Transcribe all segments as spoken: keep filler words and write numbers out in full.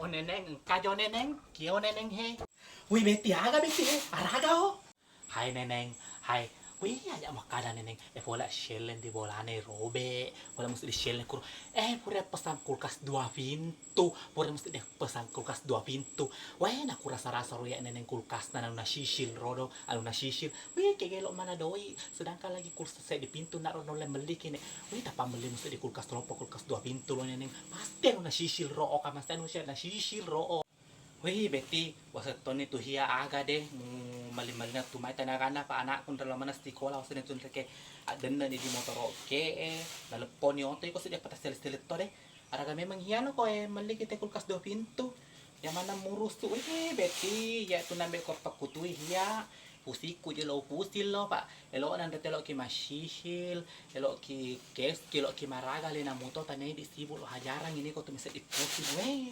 Oh, Neneng, engka jo Neneng, kio Neneng he. Wih, Beti, aga Beti he? Araga o. Hai Neneng, hai. Wih, aja makkada Neneng. E, pole shelleng di bolana robe. Pole mesti di shelleng kuro. Eh, pura pesan kulkas dua pintu. Pura mesti deh pesan kulkas dua pintu. Weh, naku rasa-rasa ro ya Neneng kulkasna anu nasisil ro do, anu nasisil. Wih, kegelo mana doi. Sedangkan lagi kulkas seddi pintu nak ro nulle melli kene. Wih, tappa melli mesti di kulkas loppo, kulkas dua pintu lo Neneng. Pasti anu nasisil ro, oka mesti anu nasisil ro. Wih, Beti, wasettonni tu hia aga deh, mu malli-mallina tu mai tanaganna, pa anakku nrelo maneng sikola, wasenni tu nreke addenne ni di motorokke, eh, nalepponi oto iko seddi apa tassele-sele to deh. Araga memang hia lo ko, eh, melli kita kulkas dua pintu. Yang mana murusu, wih, Beti, ya tu nambe ko pakkutui hia, pusiku je lo pusing lo, Pak. Elo nanre telo ki masihil, elo ki kes, ki lo ki maraga le namuto tanai di sibuk lo hajarang ini ko tu mesti dipusi, weh.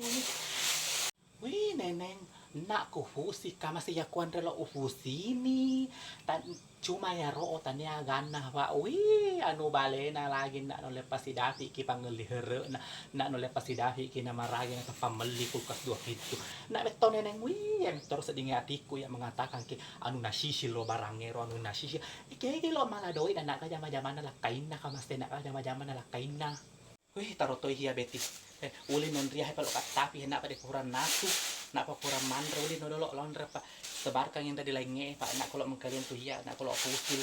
Wih, Neneng, nak ku fusi ka masih ya kuanre lo ufusini. Tan cuma ya ro tania ganna, Pak. Wih, anu balena lagi nak no lepas sidapi ki pangelli here na, nak no lepas sidapi ki na maragi na tappa melli kulkas dua pintu. Nak betto Neneng, wih, yang terus sedingin hatiku ya mengatakan ki anu nasisil lo barangero, anu nasisil. Ikege lo mala doi dan nak jama-jamana lakkainna ka maste nak jama-jamana lakkainna. Wih, taro toi hia Beti. Eh, uli nonria he palo kattapi he napa de kurang nasu, napa kurang manre uli no dolo lonre pa sebarkan inda di lainge pa nak kolo mengkalian tu hia nak kolo fusil.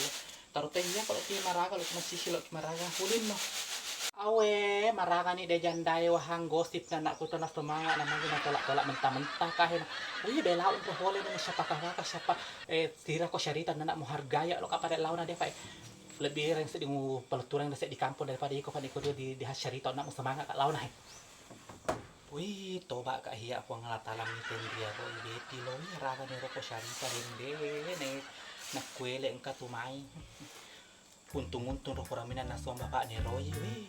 Taro toi hia palo ki maraga lo masisi lo ki maraga ulin no. Awe, maraga ni de jandae wahang gosip na nak kuto na semangat na magi na tolak-tolak mentah-mentah kahe na. Wih, belau ro hole na siapa kakak siapa, eh, tira ko syarita na nak menghargai lo kapare launa de pa. Lebih reng seddi mu pelettureng seddi kampung daripada iko pani kodio di, di syarita nak mu semangat ka launa he. Wih, toba ka hia Puang Allah Taala mi tenria ro i Beti lo, wih, raga ni roko syarita dende ne nakkuele engka tu mai. Untung-untung ro koramina nasomba pa ne roi, wih.